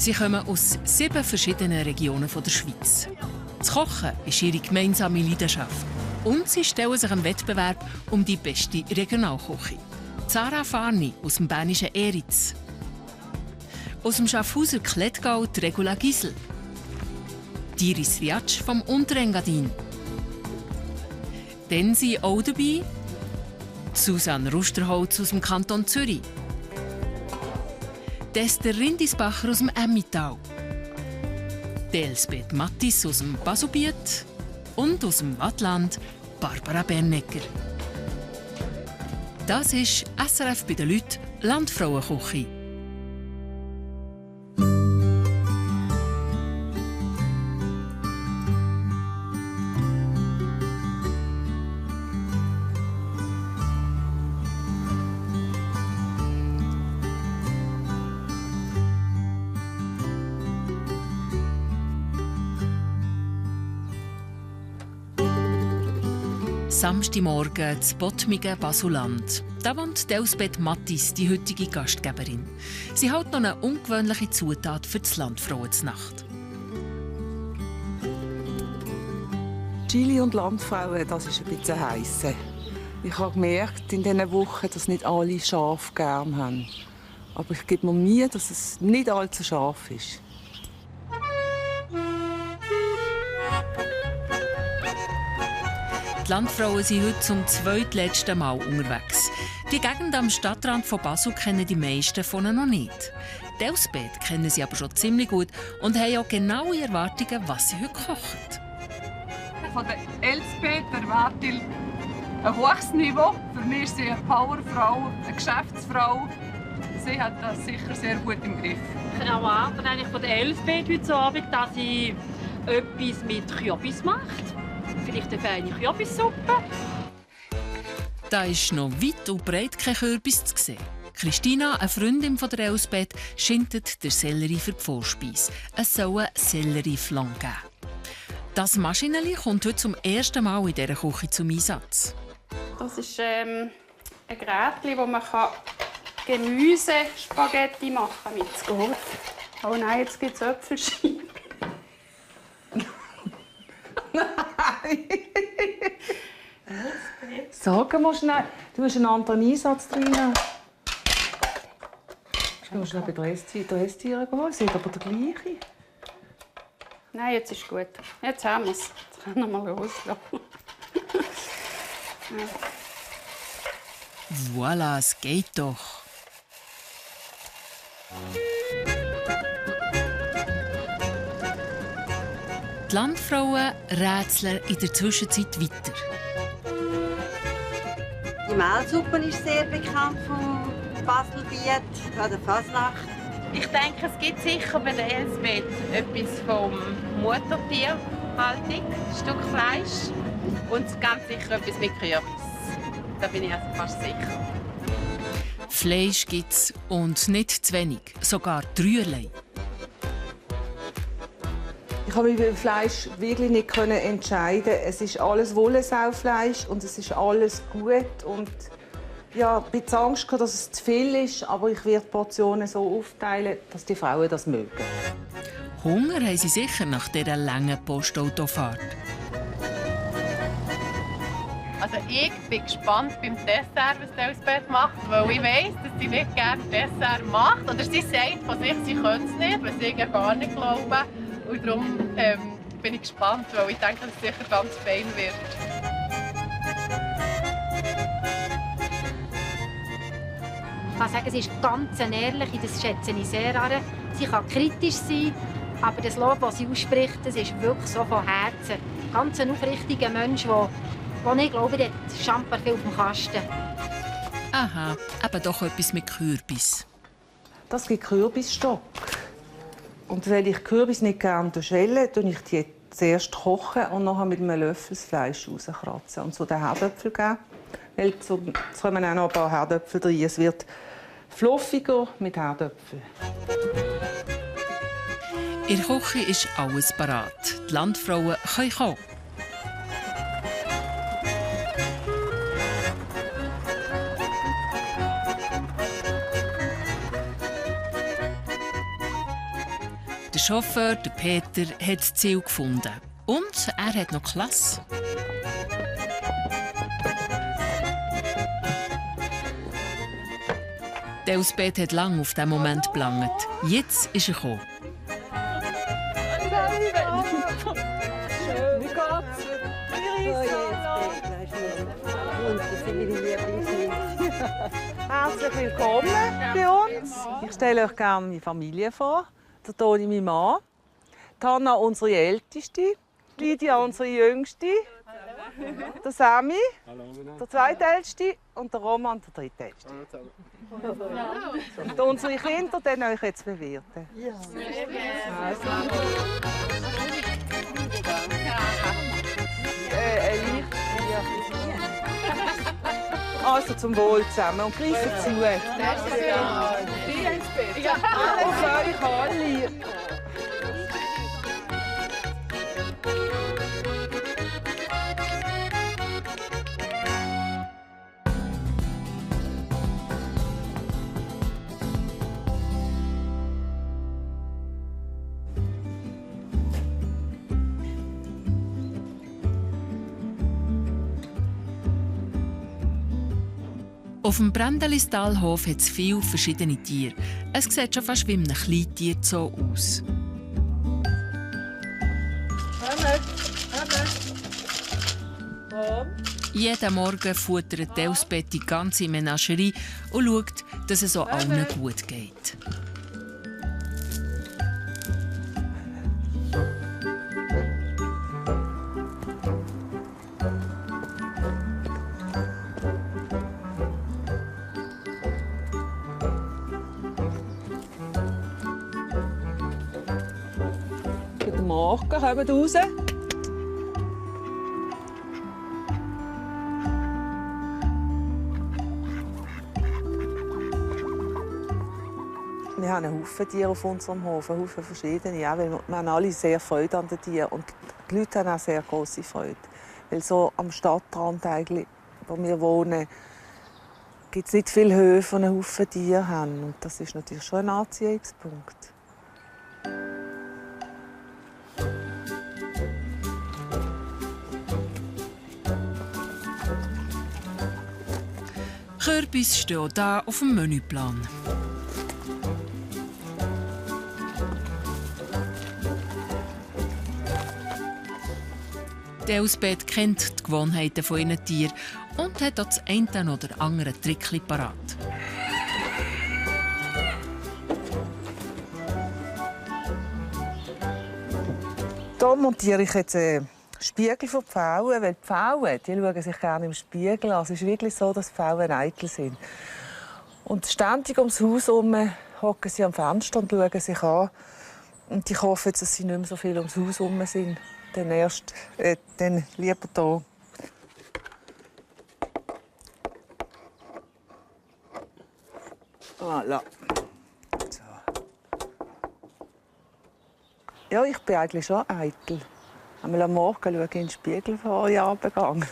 Sie kommen aus 7 verschiedenen Regionen der Schweiz. Das Kochen ist ihre gemeinsame Leidenschaft. Und sie stellen sich im Wettbewerb um die beste Regionalküche. Sarah Farni aus dem bernischen Eritz. Aus dem Schaffhauser Klettgau die Regula Gisel. Iris Riatsch vom Unterengadin. Dann sind auch dabei Susanne Rusterholz aus dem Kanton Zürich. Esther Rindisbacher aus dem Emmental. Elsbeth Mattis aus dem Baselbiet und aus dem Wattland Barbara Bernecker. Das ist SRF bei den Leuten Landfrauenküche. Samstagmorgen zu Bottmigen, Basuland. Da wohnt Elsbeth Mattis, die heutige Gastgeberin. Sie hat noch eine ungewöhnliche Zutat für die Landfrauenznacht. Chili und Landfrauen, das ist ein bisschen heiß. Ich habe gemerkt in diesen Wochen, dass nicht alle scharf gern haben. Aber ich gebe mir Mühe, dass es nicht allzu scharf ist. Die Landfrauen sind heute zum zweitletzten Mal unterwegs. Die Gegend am Stadtrand von Basel kennen die meisten von ihnen noch nicht. Die Elsbeth kennen sie aber schon ziemlich gut und haben auch genaue Erwartungen, was sie heute kochen. Von der Elsbeth erwarte ich ein hohes Niveau. Für mich ist sie eine Powerfrau, eine Geschäftsfrau. Sie hat das sicher sehr gut im Griff. Ich erwarte eigentlich von der Elsbeth heute Abend, dass sie etwas mit Kürbis macht. Vielleicht eine feine Kürbissuppe. Da ist noch weit und breit kein Kürbis zu sehen. Christina, eine Freundin von der Elsbeth, schindet den Sellerie für die Vorspeise. Es soll ein Sellerie-Flan geben. Das Maschineli kommt heute zum ersten Mal in dieser Küche zum Einsatz. Das ist ein Gerät, wo man Gemüsespaghetti machen kann. Mit geht. Oh nein, jetzt gibt es Äpfelscheiben. Nein! Sag mal schnell, du hast einen anderen Einsatz drin. Du musst schnell bei der Esstiere gehen, sie hat aber der gleiche. Nein, jetzt ist gut. Jetzt haben wir es. Jetzt können wir mal loslassen. Voilà, es geht doch. Die Landfrauen rätseln in der Zwischenzeit weiter. Die Mehlsuppe ist sehr bekannt vom Baselbiet oder Fasnacht. Ich denke, es gibt sicher bei der Elsbeth etwas vom Muttertierhaltung, ein Stück Fleisch und ganz sicher etwas mit Kürbis. Da bin ich also fast sicher. Fleisch gibt's und nicht zu wenig, sogar dreierlei. Ich konnte mich beim Fleisch wirklich nicht entscheiden. Es ist alles Wollensau-Fleisch und es ist alles gut. Und ja, ich hatte Angst, dass es zu viel ist, aber ich werde die Portionen so aufteilen, dass die Frauen das mögen. Hunger haben sie sicher nach dieser langen Postautofahrt. Also ich bin gespannt beim Dessert, was Elsbeth macht, weil ich weiss, dass sie nicht gerne Dessert macht. Oder sie sagt von sich, sie könnte es nicht, weil sie gar nicht glauben. Und darum bin ich gespannt, weil ich denke, dass es sicher ganz fein wird. Ich kann sagen, sie ist ganz ehrlich, das schätze ich sehr an. Sie kann kritisch sein, aber das Lob, das sie ausspricht, das ist wirklich so von Herzen. Ganz ein aufrichtiger Mensch, der ich glaube, der hat schamper viel auf dem Kasten. Aha, eben doch etwas mit Kürbis. Das gibt Kürbisstock. Und weil ich Kürbis nicht gerne schäle, koche ich die zuerst kochen und nachher mit einem Löffel das Fleisch rauskratzen und so den Herdöpfel geben. Weil jetzt kommen auch noch ein paar Herdöpfel rein. Es wird fluffiger mit Herdöpfeln. In der Küche ist alles parat. Die Landfrauen können kommen. Der Chauffeur, der Peter, hat das Ziel gefunden. Und er hat noch Klasse. Elsbeth hat lange auf diesen Moment gelangt. Jetzt ist er gekommen. Wie geht's? Herzlich willkommen bei uns. Ich stelle euch gerne meine Familie vor. Der Toni, mein Mann. Die Hanna, unsere Älteste. Lydia, unsere Jüngste. Der Sami, der Zweitälteste. Und der Roman, der Drittälteste. Und unsere Kinder, die euch jetzt bewirten. Also zum Wohl zusammen und greifen zu. Auf euch alle. Auf dem Brendelistalhof hat es viele verschiedene Tiere. Es sieht schon fast wie in einem Kleintierzoo aus. Jeden Morgen futtert Elsbeth die ganze Menagerie und schaut, dass es auch allen gut geht. Guten Morgen, kommt raus. Wir haben einen Haufen Tiere auf unserem Hof, einen Haufen verschiedene. Ja, weil wir haben alle sehr Freude an den Tieren und die Leute haben auch sehr große Freude. Weil so am Stadtrand, eigentlich, wo wir wohnen, gibt es nicht viele Höfe, die einen Haufen Tiere haben. Und das ist natürlich schon ein Anziehungspunkt. Kürbis stehen hier auf dem Menüplan. Elsbeth kennt die Gewohnheiten von ihren Tieren und hat auch das eine oder andere Trickli parat. Hier montiere ich jetzt einen Spiegel für die Pfauen, weil die Pfauen die schauen sich gerne im Spiegel an. Es ist wirklich so, dass die Pfauen eitel sind. Und ständig ums Haus herum hocken sie am Fenster und schauen sich an. Und ich hoffe jetzt, dass sie nicht mehr so viel ums Haus herum sind. Dann lieber hier. Voilà. So. Ja, ich bin eigentlich schon eitel. Einmal am Morgen schaue ich in den Spiegel vor den Abendgang.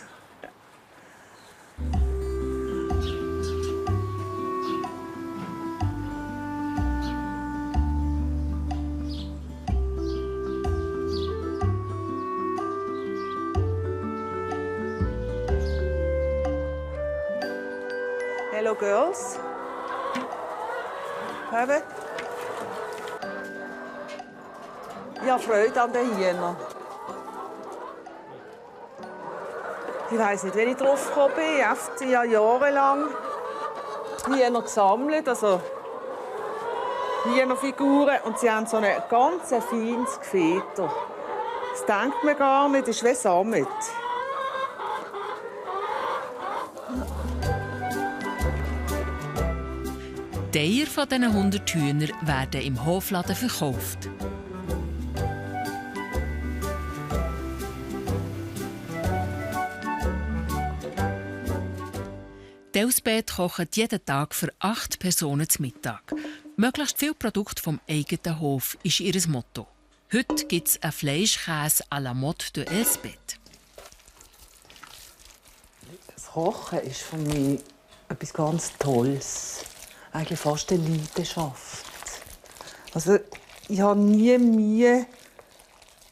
Hello Girls. Kommt. Ich habe Freude an den Hyänen. Ich weiss nicht, wenn ich drauf gekommen bin. Ich habe jahrelang Hyänen gesammelt, also Hyänenfiguren. Und sie haben so ein ganz feines Gefieder. Das denkt man gar nicht, das ist wie Sammet. Die Eier von diesen 100 Hühnern werden im Hofladen verkauft. Elsbeth kocht jeden Tag für 8 Personen zu Mittag. Möglichst viel Produkte vom eigenen Hof ist ihr Motto. Heute gibt es einen Fleischkäse à la mode de Elsbeth. Das Kochen ist für mich etwas ganz Tolles. Eigentlich fast eine Leidenschaft. Also, Ich habe nie Mühe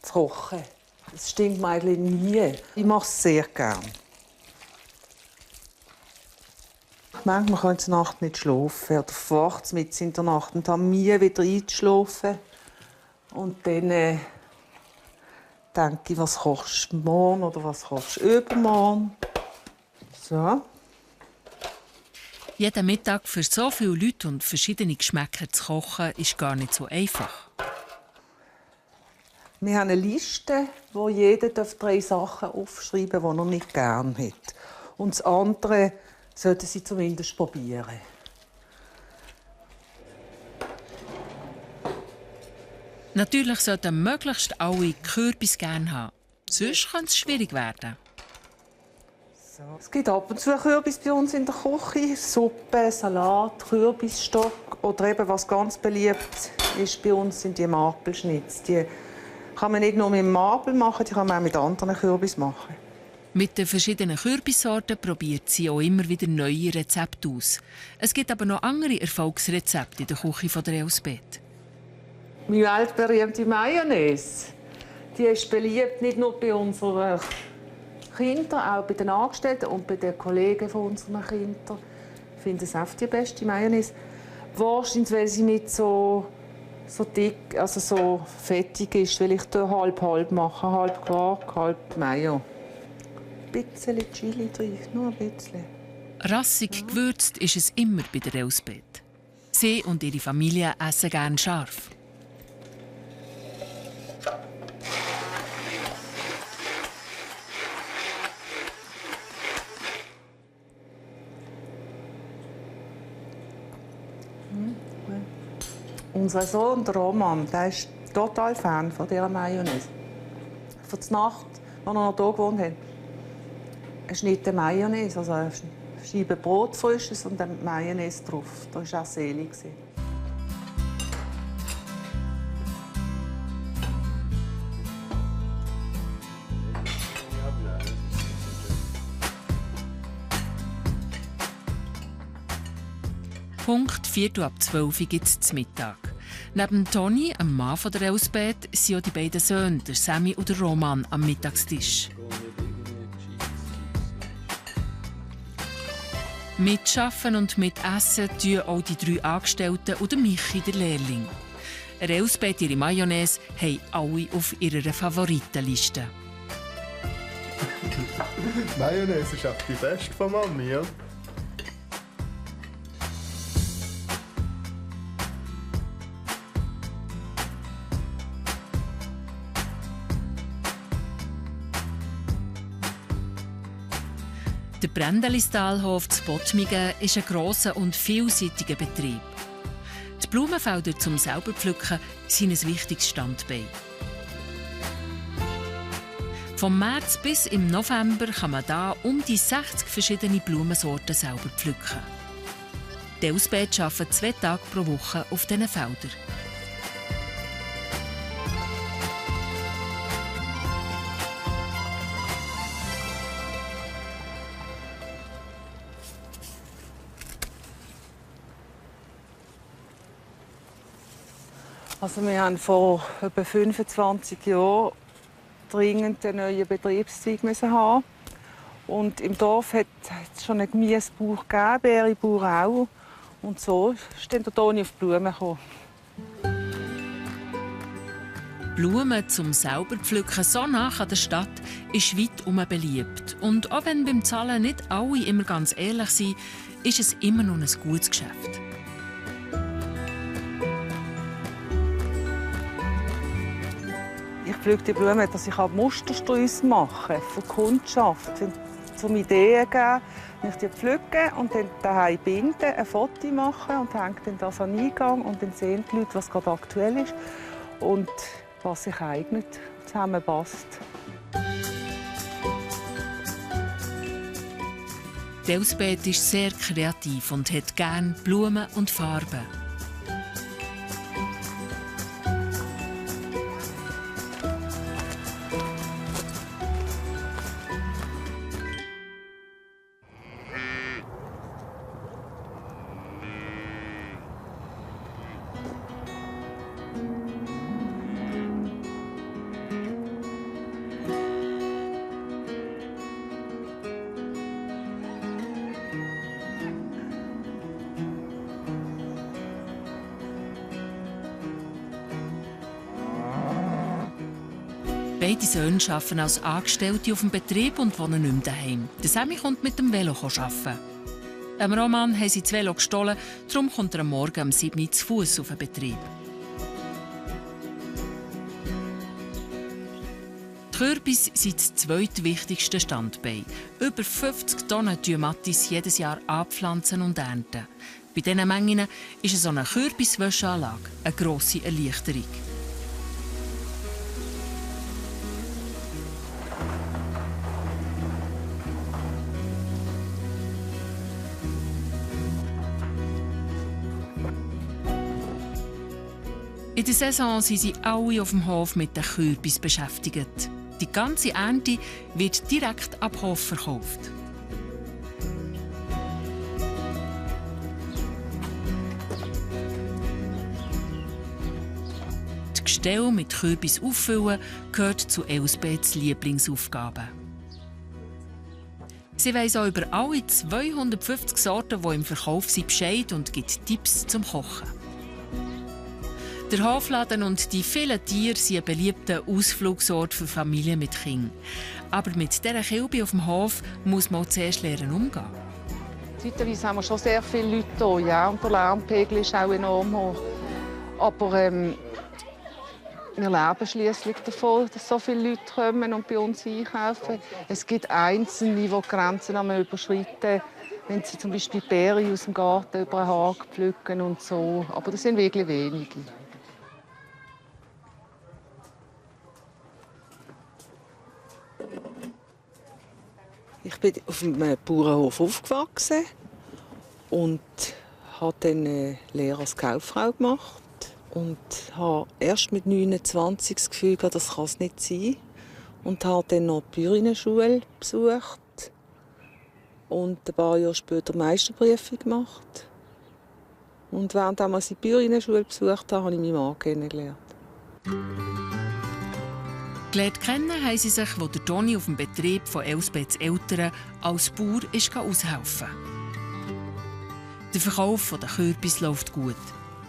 zu kochen. Es stinkt mir eigentlich nie. Ich mache es sehr gerne. Manchmal kann ich in der Nacht nicht schlafen oder verwacht mitten in der Nacht und habe Mühe, wieder einzuschlafen. Und dann denke ich, was kochst du morgen oder was kochst du übermorgen. So. Jeden Mittag für so viele Leute und verschiedene Geschmäcker zu kochen, ist gar nicht so einfach. Wir haben eine Liste, wo jeder 3 Sachen aufschreiben darf, die er nicht gerne hat. Und das andere sollten sie zumindest probieren. Natürlich sollten möglichst alle Kürbis gerne haben. Sonst könnte es schwierig werden. So. Es gibt ab und zu Kürbis bei uns in der Küche. Suppe, Salat, Kürbisstock oder eben, was ganz beliebt ist bei uns, sind die Marpelschnitz. Die kann man nicht nur mit Marpel machen, die kann man auch mit anderen Kürbis machen. Mit den verschiedenen Kürbissorten probiert sie auch immer wieder neue Rezepte aus. Es gibt aber noch andere Erfolgsrezepte in der Küche der Elsbeth. Meine weltberühmte Mayonnaise, die ist beliebt nicht nur bei unseren Kindern, auch bei den Angestellten und bei den Kollegen von unseren Kindern. Ich finde es auch die beste Mayonnaise. Wahrscheinlich, weil sie nicht so dick, also so fettig ist, weil ich hier halb mache, halb Quark, halb Mayo. Ein bisschen Chili drin, nur ein bisschen. Rassig gewürzt ist es immer bei der Elsbeth. Sie und ihre Familie essen gerne scharf. Unser Sohn, der Roman, der ist total Fan von dieser Mayonnaise. Für die Nacht, als er noch hier gewohnt hat, ein Schnitt Mayonnaise, also eine Scheibe Brot frisches und dann Mayonnaise drauf. Das war auch selig. Punkt 11:45 gibt es zum Mittag. Neben Toni, einem Mann von der Elsbeth, sind auch die beiden Söhne, der Sammy und der Roman, am Mittagstisch. Mitschaffen und mitessen tun auch die 3 Angestellten und der Michi, der Lehrling. Der Elsbeth, ihre Mayonnaise, haben alle auf ihrer Favoritenliste. Mayonnaise ist auch die beste von Mami, ja? Der Brendelistalhof zu Bottmigen ist ein grosser und vielseitiger Betrieb. Die Blumenfelder zum selber pflücken sind ein wichtiges Standbein. Vom März bis im November kann man hier um die 60 verschiedene Blumensorten selber pflücken. Die Elsbeth arbeitet 2 Tage pro Woche auf diesen Feldern. Also wir haben vor etwa 25 Jahren dringend einen neuen Betriebszweig haben. Und im Dorf hat es schon einen Gemüsebauer gegeben, Beerenbauer auch. Und so ist dann der Toni auf die Blumen gekommen. Blumen zum selber pflücken so nah an der Stadt ist weit herum beliebt. Und auch wenn beim Zahlen nicht alle immer ganz ehrlich sind, ist es immer noch ein gutes Geschäft. Ich pflücke die Blumen, dass ich Mustersträuße machen kann für die Kundschaft. Zum Ideen geben, wenn ich die pflücke und dann daheim binden, ein Foto machen und hänge dann das an den Eingang und dann sehen die Leute, was gerade aktuell ist und was sich eignet, zusammenpasst. Die Elsbeth ist sehr kreativ und hat gerne Blumen und Farben. Beide Söhne arbeiten als Angestellte auf dem Betrieb und wohnen nicht mehr daheim. Der Sammy kommt mit dem Velo arbeiten. Am Roman haben sie das Velo gestohlen, darum kommt er am Morgen um 7 Uhr zu Fuss auf den Betrieb. Die Kürbis sind das zweitwichtigste Standbein. Über 50 Tonnen tun Mattis jedes Jahr anpflanzen und ernten. Bei diesen Mengen ist so eine Kürbiswäscheanlage eine grosse Erleichterung. In der Saison sind sie alle auf dem Hof mit den Kürbis beschäftigt. Die ganze Ernte wird direkt ab Hof verkauft. Die Gestelle mit Kürbis auffüllen gehört zu Elsbeths Lieblingsaufgaben. Sie weiss auch über alle 250 Sorten, die im Verkauf sind, Bescheid und gibt Tipps zum Kochen. Der Hofladen und die vielen Tiere sind ein beliebter Ausflugsort für Familien mit Kindern. Aber mit dieser Kilbe auf dem Hof muss man auch zuerst lernen umgehen. Zeitweise haben wir schon sehr viele Leute hier, ja, und der Lärmpegel ist auch enorm hoch. Aber wir leben schliesslich davon, dass so viele Leute kommen und bei uns einkaufen. Es gibt Einzelne, die die Grenzen überschreiten, wenn sie zum Beispiel Beeren aus dem Garten über einen Hag pflücken und so. Aber das sind wirklich wenige. Ich bin auf einem Bauernhof aufgewachsen und habe dann eine Lehre als Kauffrau gemacht. Und habe erst mit 29 das Gefühl gehabt, das kann es nicht sein. Und habe dann noch die Bäuerinnenschule besucht. Und ein paar Jahre später die Meisterprüfung gemacht. Und während ich die Bäuerinnenschule besucht habe, habe ich meinen Mann kennengelernt. Gelernt kennen haben sie sich, als der Toni auf dem Betrieb von Elsbeths Eltern als Bauer aushelfen. Der Verkauf der Kürbis läuft gut.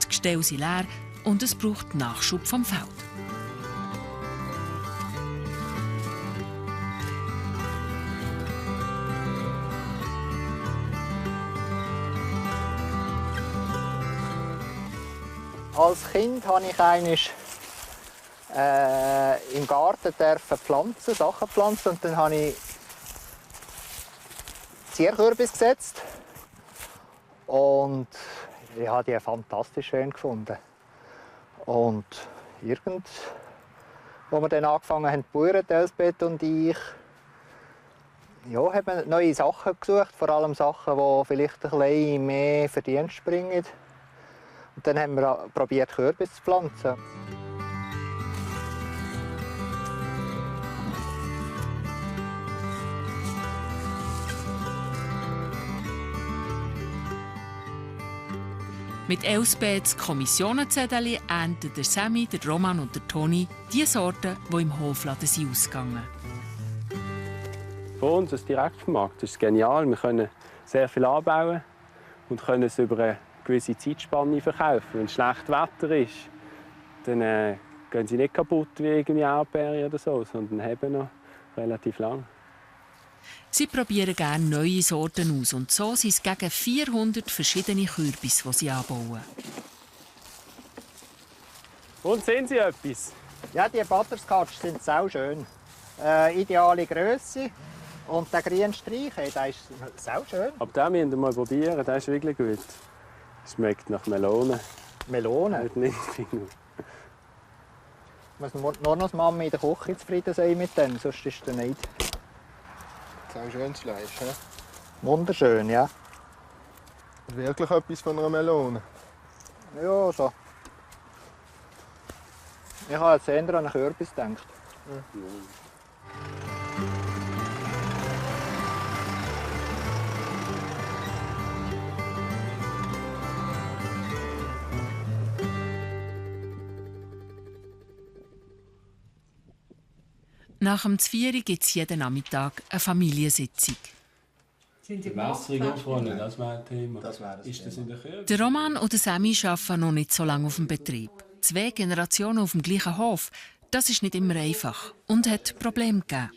Die Gestelle sind leer und es braucht Nachschub vom Feld. Als Kind habe ich einmal im Garten Sachen pflanzen und dann habe ich Zierkürbis gesetzt und ich habe die fantastisch schön gefunden. Und wo wir dann angefangen haben zu bauern, Elsbeth und ich, ja, haben neue Sachen gesucht, vor allem Sachen, die vielleicht ein bisschen mehr Verdienst bringen. Und dann haben wir probiert, Kürbis zu pflanzen. Mit Elsbeths Kommissionenzettel ernten der Sammy, der Roman und der Toni die Sorten, die im Hofladen sind ausgegangen. Für uns als Direktvermarkter ist es genial. Wir können sehr viel anbauen und können es über eine gewisse Zeitspanne verkaufen. Wenn es schlechtes Wetter ist, dann gehen sie nicht kaputt wie irgendwie Erdbeeren oder so, sondern haben noch relativ lang. Sie probieren gerne neue Sorten aus und so sind es gegen 400 verschiedene Kürbis, die sie anbauen. Und sehen Sie etwas? Ja, die Butterscotch sind sau schön. Ideale Größe. Und der grüne Streich, der ist sau schön. Aber den müssen wir mal probieren, der ist wirklich gut. Es schmeckt nach Melone. Melone? Nicht. Muss nur noch die Mama in der Küche zufrieden sein mit dem, sonst ist er nicht. Sau schönes Fleisch, he? Wunderschön, ja. Wirklich etwas von einer Melone? Ja, so. Ich habe jetzt eher an einen Kürbis gedacht. Ja. Nach dem Zvieri gibt es jeden Nachmittag eine Familiensitzung. Bewässerung aufrollen, das wäre ein Thema. Ist das in der Küche? Der Roman und der Sammy arbeiten noch nicht so lange auf dem Betrieb. 2 Generationen auf dem gleichen Hof, Das ist nicht immer einfach und hat Probleme gegeben.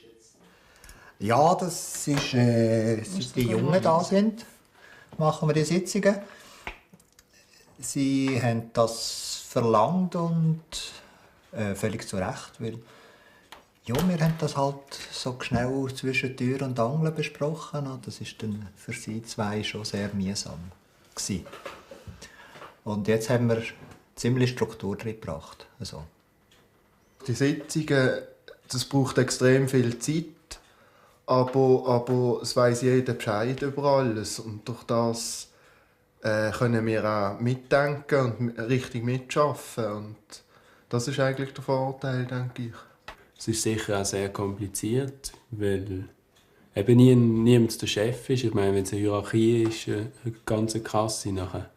Ja, das ist, seit die Jungen da sind, machen wir die Sitzungen. Sie haben das verlangt und völlig zu Recht, weil ja, wir haben das halt so schnell zwischen Tür und Angel besprochen. Und das war dann für sie zwei schon sehr mühsam gewesen. Und jetzt haben wir ziemlich Struktur drin gebracht. Also. Die Sitzungen, das braucht extrem viel Zeit, aber es weiss jeder Bescheid über alles. Und durch das können wir auch mitdenken und richtig mitarbeiten. Und das ist eigentlich der Vorteil, denke ich. Es ist sicher auch sehr kompliziert, weil eben niemand der Chef ist. Ich meine, wenn es eine Hierarchie ist, eine ganze Kasse, nachher,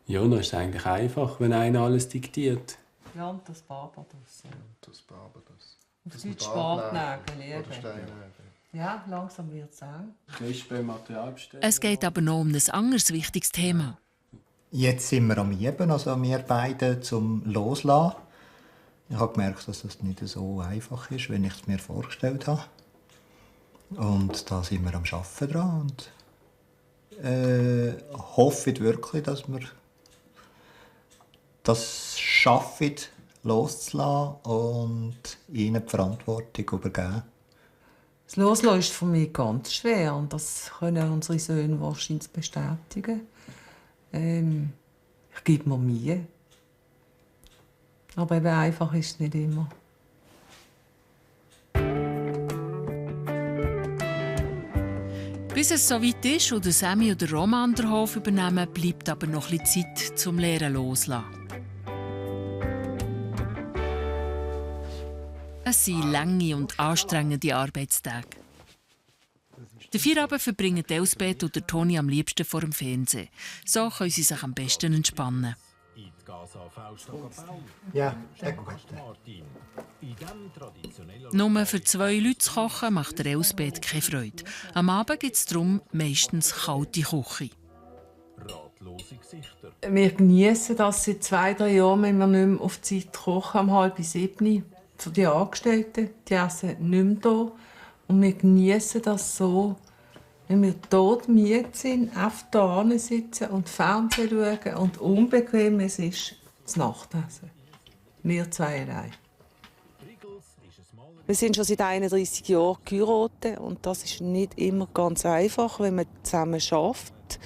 ja, dann ist es eigentlich einfach, wenn einer alles diktiert. Ja, und das Barbados. Ja. Das Barbados. Und das sind Sportnägel. Ja, langsam wird es auch. Es geht aber noch um ein anderes wichtiges Thema. Jetzt sind wir am Üben, also wir beide zum Loslassen. Ich habe gemerkt, dass das nicht so einfach ist, wie ich es mir vorgestellt habe. Und da sind wir am Arbeiten dran und hoffen wirklich, dass wir das schaffen, loszulassen und ihnen die Verantwortung übergeben. Das Loslassen ist für mich ganz schwer und das können unsere Söhne wahrscheinlich bestätigen. Ich gebe mir Mühe. Aber eben einfach ist es nicht immer. Bis es soweit ist und Sammy oder Roman den Hof übernehmen, bleibt aber noch ein bisschen Zeit zum Lehren loslassen. Es sind lange und anstrengende Arbeitstage. Den Feierabend verbringen Elsbeth und Toni am liebsten vor dem Fernsehen. So können sie sich am besten entspannen. Ja, sehr gut. Nur für 2 Leute zu kochen macht der Elsbeth keine Freude. Am Abend gibt es darum meistens kalte Küche. Wir genießen das seit 2-3 Jahren, wenn wir nicht mehr auf die Zeit kochen, um 6:30. Für die Angestellten, die essen nicht mehr hier. Und wir genießen das so, wenn wir dort müde sind, auf da sitzen und Fernsehen schauen und unbequem es ist, das Nachtessen. Wir 2 allein. Wir sind schon seit 31 Jahren geheiratet und das ist nicht immer ganz einfach, wenn man zusammen arbeitet,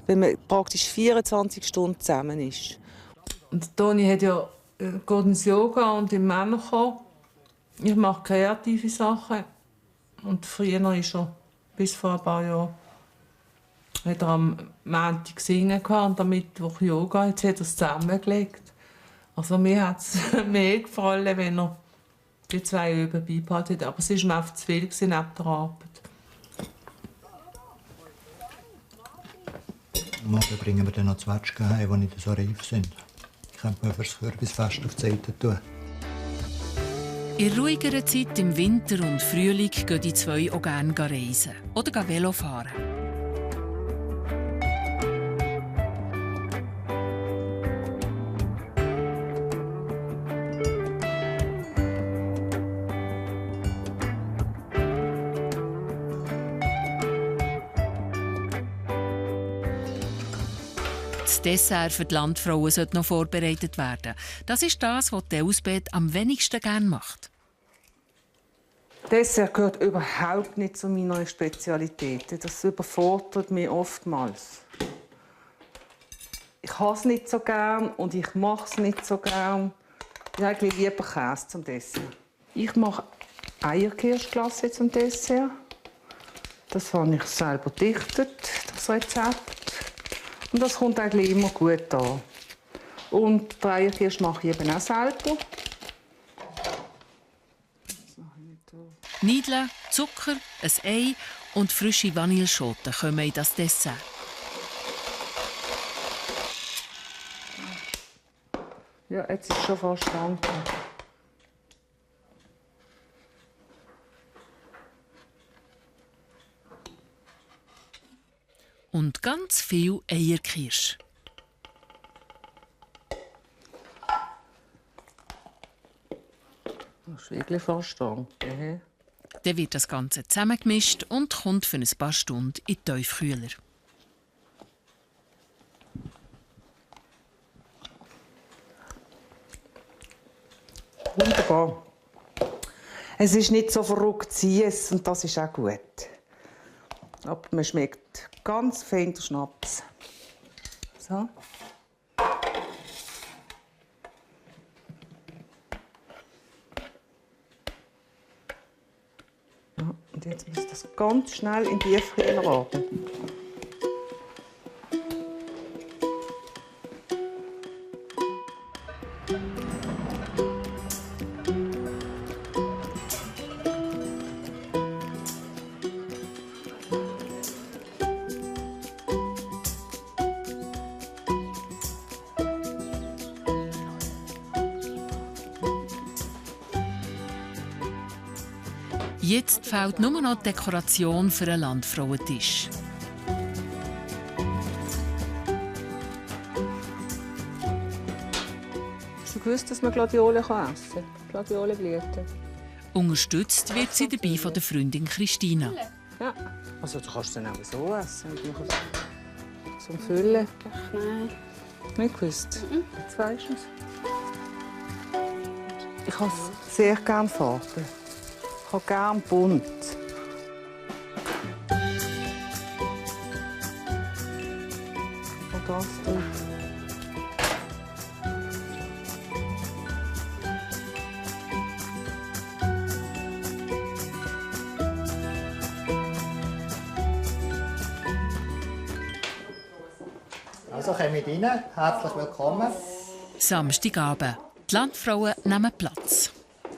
wenn man praktisch 24 Stunden zusammen ist. Und Toni geht ins Yoga und im Männerchor. Ich mache kreative Sachen. Und früher ist er, bis vor ein paar Jahren, hat er am Montag gesungen und am Mittwoch Yoga. Jetzt hat er es zusammengelegt. Also mir hat es mehr gefallen, wenn er die 2 Üben beibehalten hat. Aber es war mir einfach zu viel neben der Arbeit. Morgen bringen wir dann noch Zwetschgen heim, die nicht so reif sind. Könnte man für das Kürbisfest auf die Seite tun. In ruhigerer Zeit im Winter und Frühling gehen die 2 auch gerne reisen oder Velo fahren. Das Dessert für die Landfrauen sollte noch vorbereitet werden. Das ist das, was Elsbeth am wenigsten gerne macht. Dessert gehört überhaupt nicht zu meiner Spezialität. Das überfordert mich oftmals. Ich habe es nicht so gern und ich mache es nicht so gern. Ich habe lieber Käse zum Dessert. Ich mache Eierkirschglasse zum Dessert. Das habe ich selber gedichtet, das Rezept. Und das kommt eigentlich immer gut an. Und die Eierkirsch mache ich eben auch selber. Niedeln, Zucker, ein Ei und frische Vanilleschoten kommen in das Dessert. Ja, jetzt ist es schon fast lang. Und ganz viel Eierkirsch. Das ist wirklich verstanden. Dann wird das Ganze zusammengemischt und kommt für ein paar Stunden in den Tiefkühler. Wunderbar. Es ist nicht so verrückt süß und das ist auch gut. Aber man schmeckt ganz fein den Schnaps. So. Ja, und jetzt muss das ganz schnell in die Tiefkühler warten. Jetzt fehlt nur noch die Dekoration für einen Landfrauentisch. Hast du gewusst, dass man Gladiolen essen kann? Gladiolenblüten. Unterstützt wird sie dabei von der Freundin Christina. Ja, also du kannst sie dann auch so essen. Zum Füllen. Ach nein. Nicht gewusst? Jetzt weisst du es. Ich habe sehr gerne Farben. Ich habe gerne bunt. Und das hier. Also kommt rein, herzlich willkommen. Samstagabend. Die Landfrauen nehmen Platz.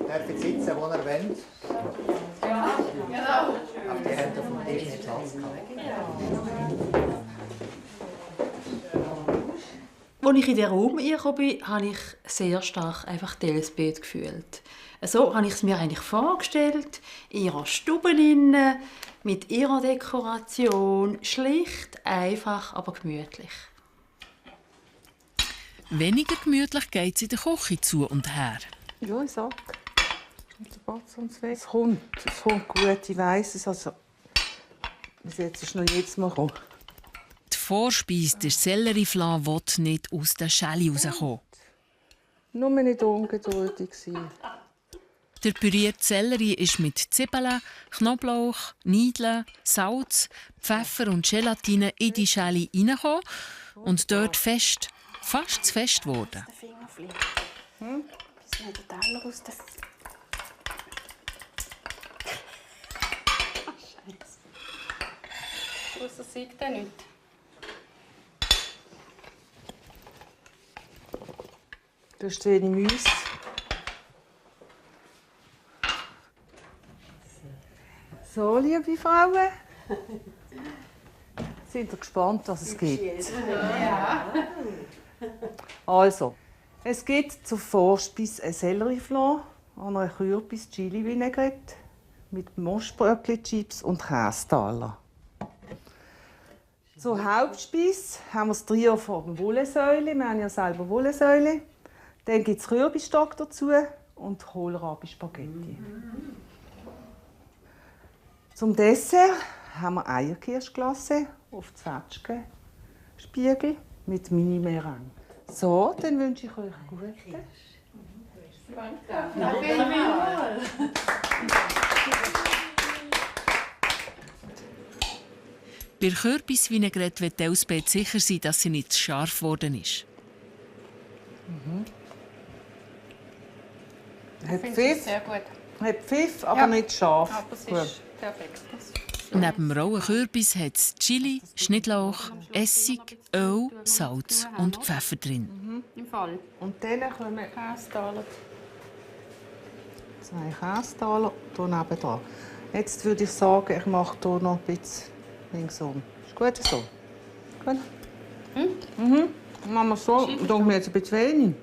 Darf ich sitzen, wo ihr wollt? Ja, genau. Aber die haben auf dem Tisch nicht Platz gehabt. Als ich in den Raum reingekommen bin, habe ich sehr stark einfach die Elsbeth gefühlt. So habe ich es mir eigentlich vorgestellt, in ihrer Stube innen, mit ihrer Dekoration, schlicht, einfach, aber gemütlich. Weniger gemütlich geht es in der Küche zu und her. Ja, ich sag. Es kommt gut, ich weiss es. Also, bis jetzt ist noch jedes Mal gekommen. Die Vorspeise, der Sellerieflan, will nicht aus der Schale rauskommen. Nur nicht ungeduldig sein. Der pürierte Sellerie ist mit Zwiebeln, Knoblauch, Niedeln, Salz, Pfeffer und Gelatine in die Schale hineingekommen und dort fest, fast zu fest geworden. Der Finger fliegt. Bis mir der Teller aus der... Ach, Scheiße. Ausser sieht er nicht. Du hast zu wenig Müsse. So, liebe Frauen. Sind ihr gespannt, was es gibt? Ja. Also, es gibt zur Vorspeise ein Sellerieflan an einer Kürbis-Chili-Vinaigrette mit Moschbröckli-Chips und Kästaler. Zur Hauptspeise haben wir das Trio von Wollensäule. Wir haben ja selber Wollensäule. Dann gibt es Kürbisstock dazu und Kohlrabi-Spaghetti. Zum Dessert haben wir Eierkirschglasse auf Zwetschgenspiegel mit Mini-Meringue. So, dann wünsche ich euch gute. Bei der Kürbisvinaigrette wird Elsbeth sicher sein, dass sie nicht zu scharf geworden ist. Hat Pfiff, Sehr gut. hat Pfiff, aber nicht scharf. Aber es Gut. ist perfekt. Neben dem rohen Kürbis hat es Chili, Schnittlauch, Essig, Öl, Salz und Pfeffer drin. Im Fall. Und dann kommen Kästaler. 2 Kästaler hier nebenan. Jetzt würde ich sagen, ich mache hier noch ein bisschen linksum. Ist gut so? Gut? Machen wir so. Denke mir jetzt ein bisschen wenig.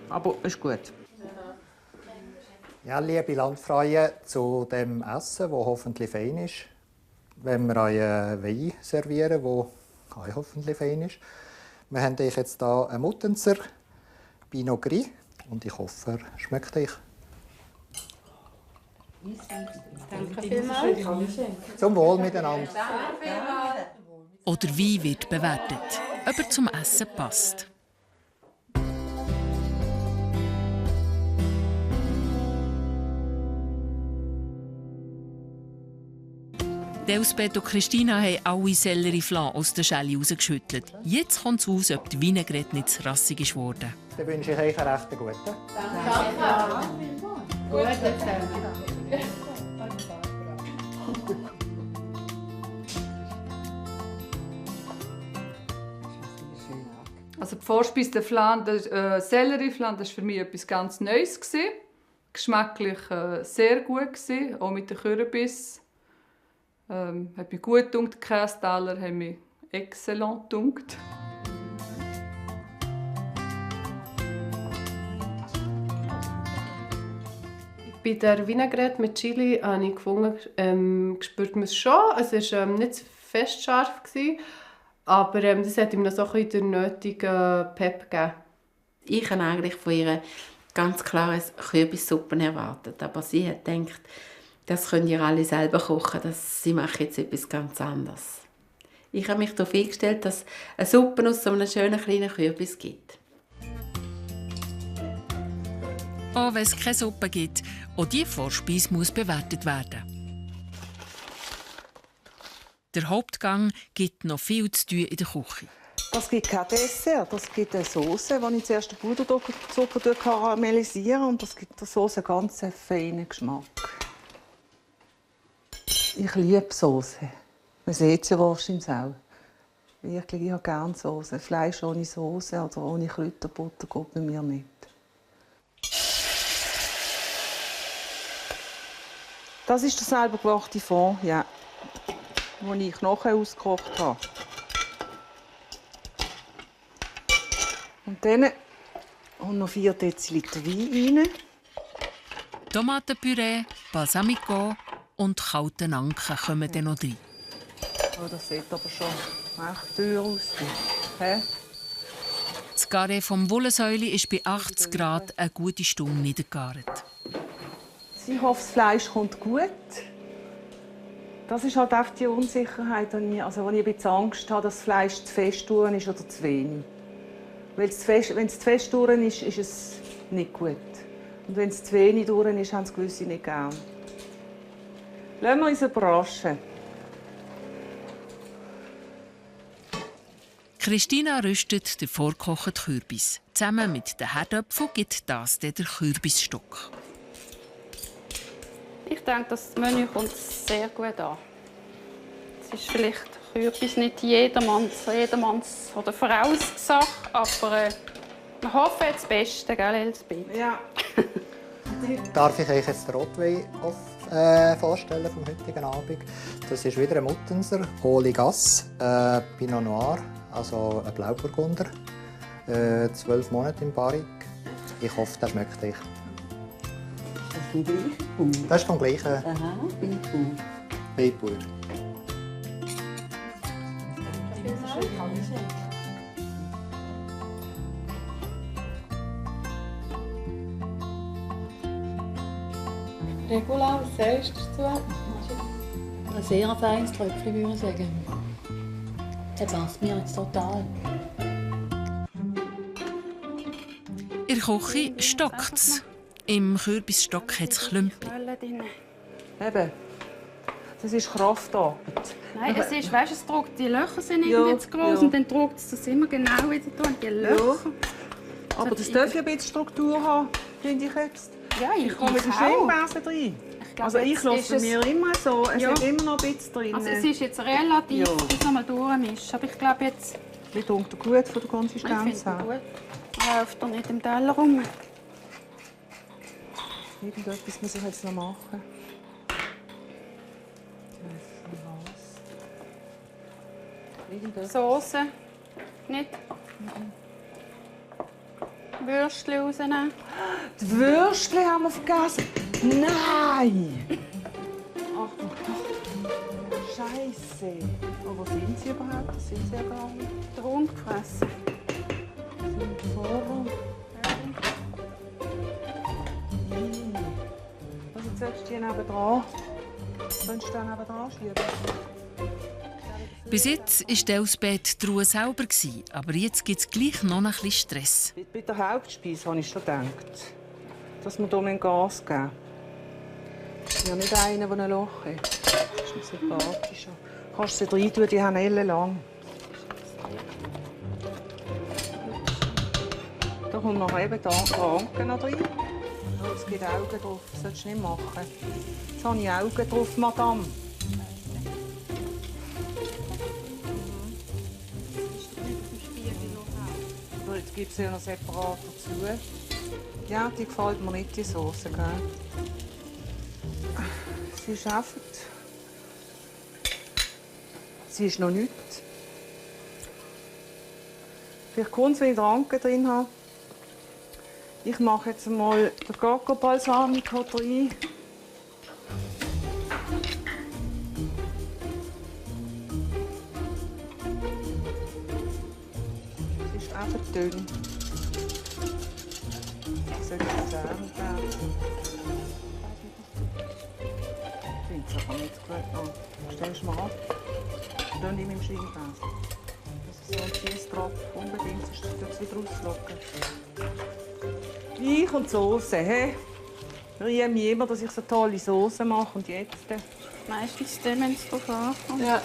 Aber ist gut. Ja, liebe Landfrauen, zu dem Essen, das hoffentlich fein ist, wenn wir euch Wein servieren, der auch hoffentlich fein ist. Wir haben euch jetzt hier einen Muttenzer Pinot Gris und ich hoffe, er schmeckt euch. Danke vielmals. Zum Wohl miteinander. Auch der Wein wird bewertet, ob er zum Essen passt. Elsbeth und Christina haben alle Sellerie-Flan aus der Schale rausgeschüttelt. Jetzt kommt es aus, ob die Vinaigrette nicht zu rassig ist worden. Dann wünsche ich euch einen recht guten. Danke. Gut zusammen. Also die Vorspeise, der Flan, der Sellerie-Flan, das war für mich etwas ganz Neues. Geschmacklich sehr gut, auch mit den Kürbis. Hat mich gut gedunkt. Die Käsetaler haben mich exzellent gedunkt. Bei der Vinaigrette mit Chili habe ich gefunden, spürt man es schon. Es war nicht fest scharf, aber das hat ihm noch so ein bisschen den nötigen Pep gegeben. Ich habe eigentlich von ihr ganz klar Kürbissuppe erwartet, aber sie hat gedacht, das könnt ihr alle selber kochen, sie macht jetzt etwas ganz anderes. Ich habe mich darauf eingestellt, dass eine Suppe aus so einem schönen kleinen Kürbis gibt. Auch wenn es keine Suppe gibt, auch diese Vorspeise muss bewertet werden. Der Hauptgang gibt noch viel zu tun in der Küche. Das gibt kein Dessert, das gibt eine Sauce, die ich zuerst den Puderzucker karamellisiere. Und das gibt der Sauce einen ganz feinen Geschmack. Ich liebe Sauce. Man sieht es ja wahrscheinlich auch. Wirklich, ich habe gerne Sauce. Fleisch ohne Sauce oder ohne Kräuterbutter geht bei mir nicht. Das ist der selber gemachte Fond, ja, den ich nachher ausgekocht habe. Und dann kommt noch 4 Deziliter Wein rein. Tomatenpüree, Balsamico und kalten Anken kommen dann noch rein. Oh, das sieht aber schon echt teuer aus. Das Garé vom Wollsäule ist bei 80 Grad eine gute Stunde niedergegart. Ich hoffe, das Fleisch kommt gut. Das ist halt auch die Unsicherheit, wenn ich ein bisschen Angst habe, dass das Fleisch zu fest durch ist oder zu wenig. Wenn es zu fest durch ist, ist es nicht gut. Und wenn es zu wenig durch ist, haben es gewisse nicht gern. Lassen wir uns überraschen. Christina rüstet den vorgekochten Kürbis. Zusammen mit den Herdöpfeln gibt das der Kürbisstock. Ich denke, das Menü kommt sehr gut an. Es ist vielleicht Kürbis nicht jedermanns oder Frauenssache, aber wir hoffen jetzt das Beste, gell, Elsbeth? Ja. Darf ich euch jetzt den Rotwein vorstellen vom heutigen Abend? Das ist wieder ein Muttenser, Hohle Gasse, Pinot Noir, also ein Blauburgunder, 12 Monate in Barrique. Ich hoffe, das schmeckt euch. Das ist vom gleichen Weinbauer. Regula, was sagst du dazu? Ein sehr feines Tröpfchen, würde ich sagen. Das passt mir jetzt total. In der Küche stockt es. Im Kürbisstock hat es Klümpel. Eben. Das ist Kraftarbeit. Nein, es ist, weißt, es druckt, die Löcher sind irgendwie zu groß und dann druckt es das immer genau wieder durch, die Löcher. Ja. Aber das darf ja ein bisschen Struktur haben, finde ich jetzt. Ja, ich komme mit dem Schwingbesen rein. Ich lasse mir immer so, es hat immer noch ein bisschen drin. Also es ist jetzt relativ, bis noch mal durchmischen. Aber ich glaube jetzt... Wie dunkt er gut von der Konsistenz her? Ich finde gut. Er läuft doch nicht im Teller rum. Irgendetwas muss ich jetzt noch machen. Soße. Nicht? Würstchen rausnehmen. Die Würstchen haben wir vergessen. Nein! Achtung. Scheiße. Oh, wo sind sie überhaupt? Das sind sie ja gar nicht. Rund gefressen. Sind vorne. Also zuerst die nebenan. Könntest du den nebenan schieben? Bis jetzt war Elsbeth die Ruhe selber, aber jetzt gibt es gleich noch ein bisschen Stress. Bei der Hauptspeise habe ich schon gedacht, dass wir hier Gas geben müssen. Ich bin ja nicht einer, der ein Loch hat. Das ist nicht sympathisch. Kannst du sie rein tun, die haben ellenlang. Da kommt noch eben die Anke noch rein. Oh, es gibt Augen drauf, das solltest du nicht machen. Jetzt habe ich Augen drauf, Madame. Jetzt gibt es ja noch separat dazu. Ja, die gefällt mir nicht, die Sauce, gell? Sie ist einfach... Sie ist noch nichts. Vielleicht kommt es, wenn ich den Anke drin habe. Ich mache jetzt mal den Coco-Balsamico rein. Es ist einfach dünn. Ich sollte es geben. Ich finde es aber nicht gut an. Stellst du mal ab. Dann in meinem Scheinbesen. Das ist so ein Cheese-Tropf. Unbedingt, sonst tut es wieder rauslocken. Ich und die Sauce, hä? Ich rühre mich immer, dass ich so tolle Sauce mache. Und jetzt? Meistens dann, wenn es drauf ankommt. Ja.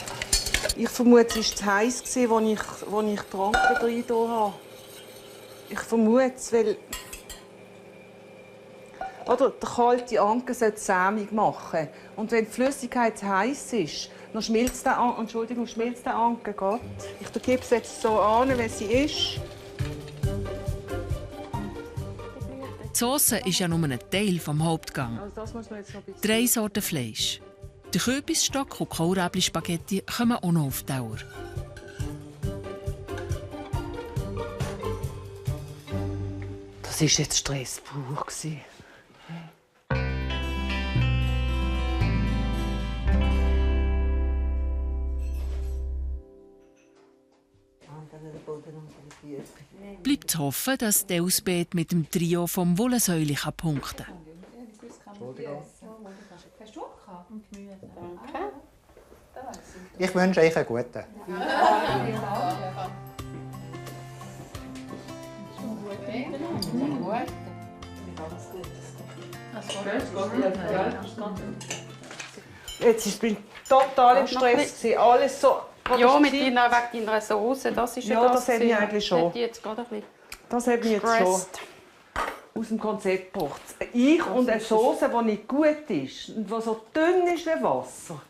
Ich vermute, es war zu heiß, als ich die Anke drin habe. Ich vermute es, weil... Oder der kalte Anke sollte sämig machen. Und wenn die Flüssigkeit zu heiß ist, dann schmilzt der Anke. Entschuldigung, schmilzt der Anke gerade. Ich gebe es jetzt so an, wie sie ist. Die Sauce ist ja nur ein Teil des Hauptgangs. Also das muss man jetzt noch ein bisschen... 3 Sorten Fleisch. Der Kürbisstock und Kohlrabi-Spaghetti kommen auch noch auf die Dauer. Das war jetzt Stress pur. Bleibt zu hoffen, dass Elsbeth mit dem Trio vom Wollensäule punkten kann. Hast du auch gehabt? Und Gemüse? Danke. Ich wünsche euch einen guten. Jetzt bin ich total im Stress. Alles so... Ja, wegen deiner Soße, das ist ja das hat mich eigentlich schon. Das hat mich jetzt schon aus dem Konzept gebracht. Ich und eine Soße, die nicht gut ist und die so dünn ist wie Wasser.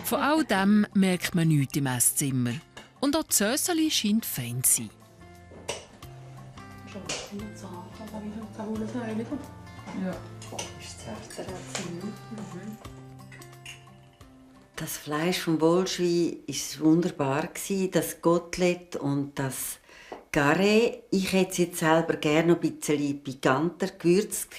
Von all dem merkt man nichts im Esszimmer. Und auch das Söseli scheint fein zu sein. Das Fleisch vom Wollschwein war wunderbar, das Kotelett und das Garret. Ich hätte es jetzt selber gerne noch ein bisschen pikanter gewürzt.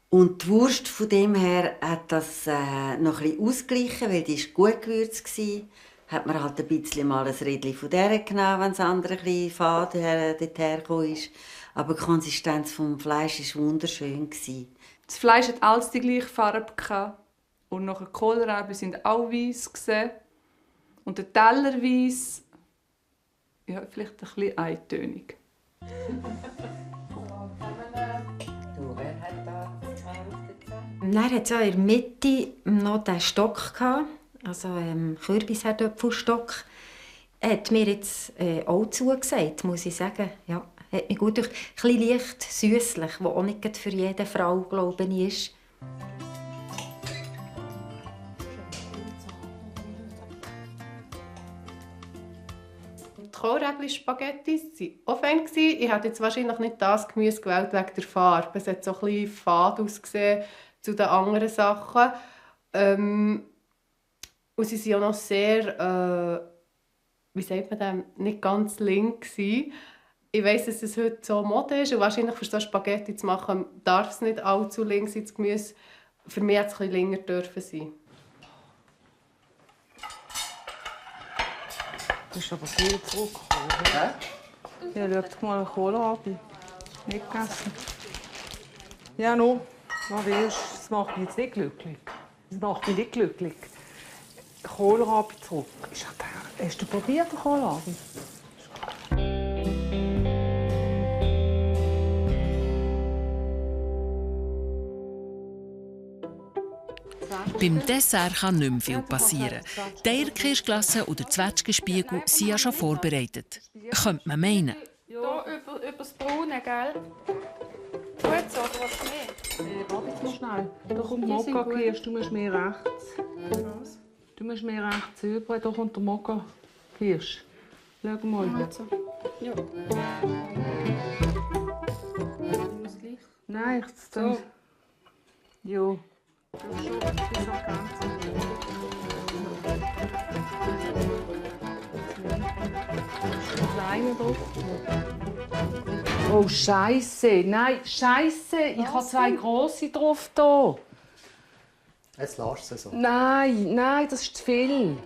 Und die Wurst von dem her hat das noch ein bisschen ausgeglichen, weil die gut gewürzt war. Hat man halt ein bisschen mal ein Rädchen von der genommen, wenn das andere ein bisschen fade dorthin gekommen ist. Aber die Konsistenz des Fleisches war wunderschön. Das Fleisch hat alles die gleiche Farbe. Und nachher die Kohlrabi sind auch weiss gesehen. Und der Teller weiss, ja, vielleicht ein bisschen eintönig. Dann hatte es ja in der Mitte noch den Stock. Also Kürbisherdöpfelstock. Hat mir jetzt auch zugesagt, muss ich sagen. Ja, hat mich gut durch. Ein bisschen leicht süsslich, was auch nicht für jede Frau, glaube ich, ist. Die Kohlrabi-Spaghetti waren auch fein. Ich hätte jetzt wahrscheinlich nicht das Gemüse gewählt wegen der Farbe. Es hat so ein bisschen fad ausgesehen zu den anderen Sachen. Und sie waren auch noch sehr, wie sagt man dem, nicht ganz link. Ich weiss, dass es heute so Mode ist und wahrscheinlich für so Spaghetti zu machen, darf es nicht allzu link sein, das Gemüse. Für mich hat es ein bisschen länger dürfen sein. Das ist aber viel zurückgekommen. Ja, schaut mal eine Kohlrabi. Nicht gegessen. Ja, no. Das macht mich jetzt nicht glücklich. Das macht mich nicht glücklich. Kohlrabi zurück. Hast du probiert, den Kohlrabi? Beim Dessert kann nicht mehr viel passieren. Die Eierkirschglasse oder Zwetschgenspiegel sind ja schon vorbereitet. Könnte man meinen. Ja, über das Braune, gell? Gut so, oder was mehr? Warte jetzt mal schnell. Da kommt Mokka-Kirsch, du musst mehr rechts. Was? Du musst mehr rechts rüber, da kommt der Mokka-Kirsch. Schau mal. Also. Ja. Nein, ich so. Ja. Das ist schon ganz. Kleine drauf. Oh, Scheiße! Nein, Scheiße! Ich habe 2 grosse drauf hier. Jetzt lässt du es so. Nein, das ist zu viel.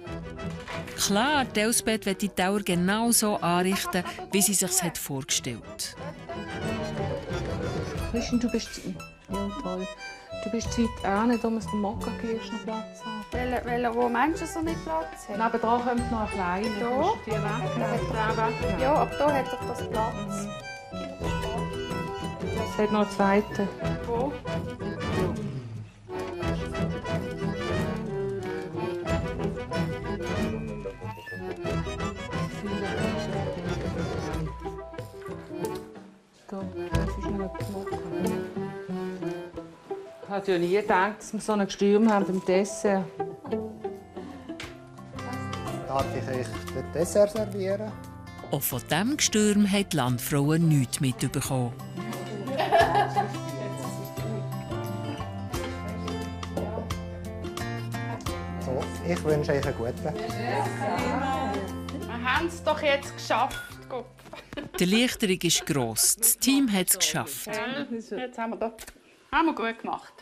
Klar, die Elsbeth will die Dauer genau so anrichten, wie sie sich vorgestellt hat. Christian, du bist... Ja, toll. Du bist zu weit hin, da muss der Mokka-Kirsch noch Platz haben. Wo Menschen so nicht Platz haben? Nebenan kommt noch ein kleiner. Da? Ja, aber da hat doch das Platz. Es hat noch einen zweiten. Wo? Ich hätte ja nie gedacht, dass wir so einen Gestürm haben beim Dessert. Darf ich euch den Dessert servieren? Auch von diesem Gestürm haben die Landfrauen nichts mitbekommen. So, ich wünsche euch einen guten. Wir haben es doch jetzt geschafft. Die Erleichterung ist gross. Das Team hat es geschafft. Jetzt haben wir gut gemacht.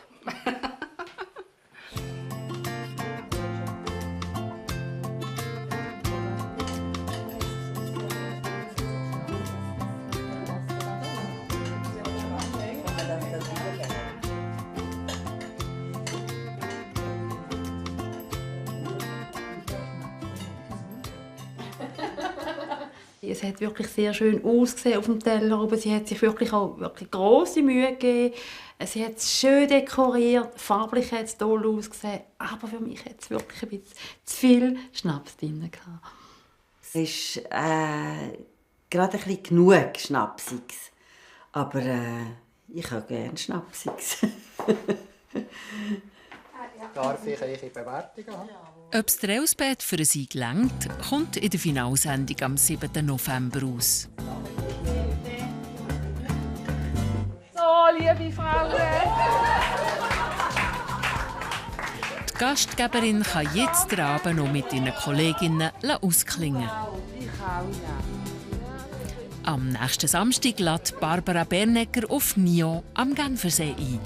Es hat wirklich sehr schön ausgesehen auf dem Teller, aber sie hat sich wirklich grosse Mühe gegeben. Sie hat es schön dekoriert, farblich hat es toll ausgesehen, aber für mich hat es wirklich ein bisschen zu viel Schnaps drin gehabt. Es ist gerade ein bisschen genug Schnapsiges, aber ich habe gerne Schnapsiges. Darf ich eure Bewertung haben? Ob es der Elsbeth für einen Sieg reicht, kommt in der Finalsendung am 7. November raus. So, liebe Frauen! Die Gastgeberin kann jetzt den Abend noch mit ihren Kolleginnen ausklingen. Am nächsten Samstag lädt Barbara Bernegger auf Nyon am Genfersee ein.